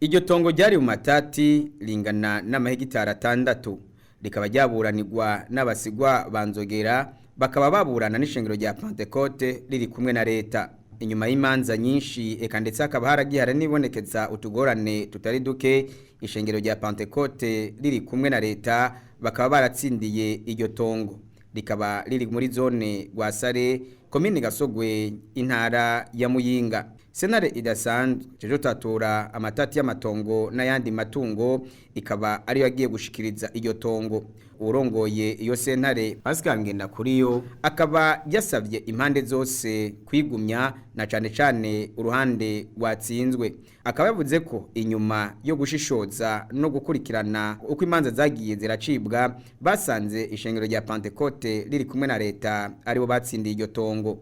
Iryo tongo ryari mu matati ringana n'amahegitari 6, rikaba ryaburanirwa n'abasigwa banzogera, bakaba baburana n'ishengero rya Pentecote riri kumwe na leta. Inyuma y'imanza nyinshi eka ndetse hakaba haragiye haranibonekeza utugorane tutari duke, ishengero rya Pentecote riri kumwe na leta bakaba baratsindiye iryo tongo, rikaba riri muri zone Rwasare, komine Gasogwe, intara ya Muyinga. Senare idasanzwe jejo tatura amatati y'amatongo n'ayandi matungo ikaba ariyo agiye gushikiriza iryo tongo. Urongoye iyo sentare Pascal Ngendakuriyo akaba yasavye impande zose kwigumya na cane cane uruhande rwatsinzwe. Akaba yavuze ko inyuma yo gushishoza no gukurikirana uko imanza zagiye ziracibwa, basanze ishengero rya Pentecote riri kumwe na leta aribo batsindiye iryo tongo.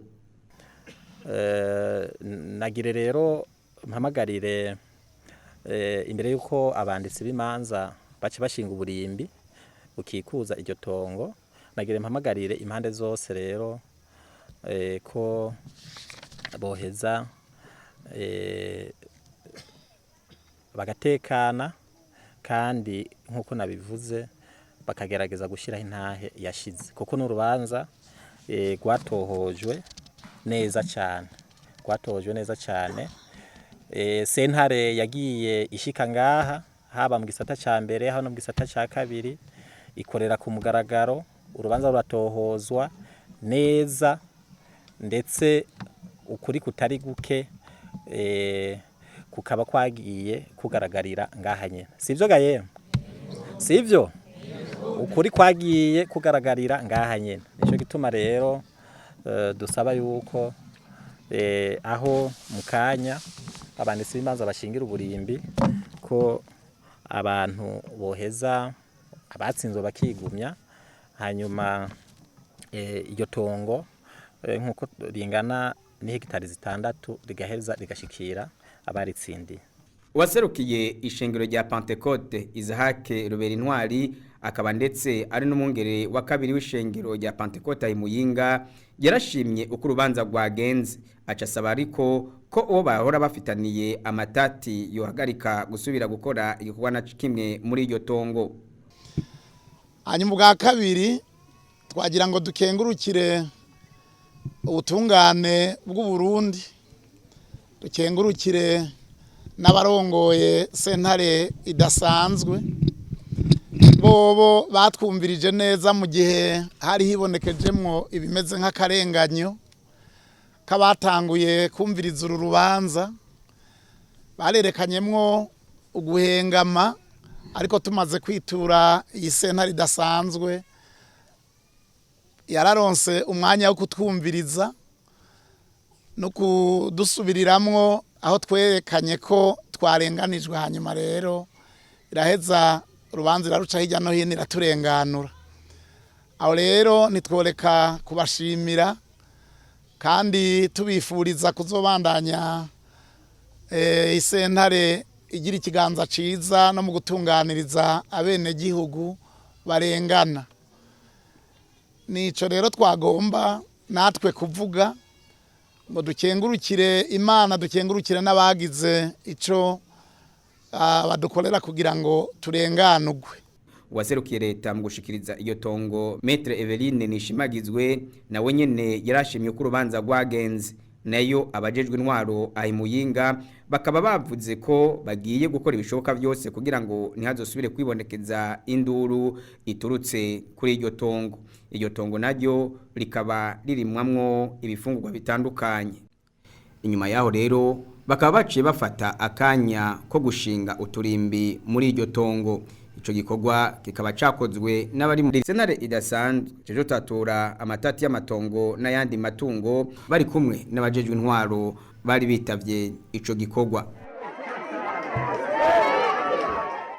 Nagire rero mpamagarire, imbere yuko abanditsi b'imanza bace bashinga uburimbi bukikuza iryo tongo, nagire mpamagarire impande zose rero ko boheza bagatekana, kandi nk'uko nabivuze bakagerageza gushyiraho intahe yashize, kuko n'urubanza rwatohojwe neza cyane, rwatojwe neza cyane. Sentare yagiye ishika ngaha, haba mu gisata ca mbere hano mu gisata ca kabiri, ikorera ku mugaragaro, urubanza ruratohozwa neza, ndetse ukuri kutari guke kukaba kwagiye kugaragarira ngaha nyene. Sivyo ga yemwe? Sivyo? Ukuri kwagiye kugaragarira ngaha nyene. Nico gituma rero dusaba yuko aho mukanya abanditsi b'imanza bashingira uburimbi, ko abantu boheza abatsinzwe bakigumya, hanyuma iryo tongo nk'uko ringana n'ihegitari 6 rigaheza rigashikira abaritsindiye. Uwaserukiye ishengero rya Pentecote Isaac Ruberintwari, akaba ndetse ari n'umwungere wa kabiri w'ishengero rya Pentecote i Muyinga, yarashimye uko urubanza rwagenze, aca asaba ariko ko uwo bahora bafitaniye amatati yohagarika gusubira gukora igikorwa na kimwe muri iryo tongo. Hanyuma ubwa kabiri twagira ngo dukengurukire ubutungane bw'u Burundi, dukengurukire n'abarongoye sentare idasanzwe, bobo batwumvirije neza mu gihe hari hibonekejemwo ibimeze nk'akarenganyo k'abatanguye kumviriza uru rubanza, barerekanyemwo uguhengama, ariko tumaze kwitura iyi sentare idasanzwe yararonse umwanya wo kutwumviriza no kudusubiriramwo aho twerekanye ko twarenganijwe. Hanyuma rero iraheza urubanza iraruca hirya no hino iraturenganura. Aho rero nitworeka kubashimira kandi tubifuriza kuzobandanya isentare igira ikiganza ciza no mu gutunganiriza abenegihugu barengana. Nico rero twagomba natwe kuvuga ngo dukengurukire Imana, dukengurukire n'abagize ico badukorera kugira ngo turenganurwe. Uwaserukiye leta mu gushikiriza iyo tongo, Maître Eveline Nishimagizwe, nawe nyene yarashimye ko urubanza rwagenze. Nayo abajejwe intwaro ahi Muyinga bakaba bavuze ko bagiye gukora ibishoboka byose kugira ngo ntihazosubire kwibonekeza induru iturutse kuri iryo tongo. Iryo tongo naryo rikaba ririmwamwo ibifungurwa bitandukanye. Inyuma yaho rero bakaba baciye bafata akanya ko gushinga uturimbi muri iryo tongo. Ico gikorwa kikaba cakozwe n'abari muri senare idasanzwe jejo tatura amatati y'amatongo n'ayandi matungo, bari kumwe n'abajejwe intwaro bari bitavye ico gikorwa.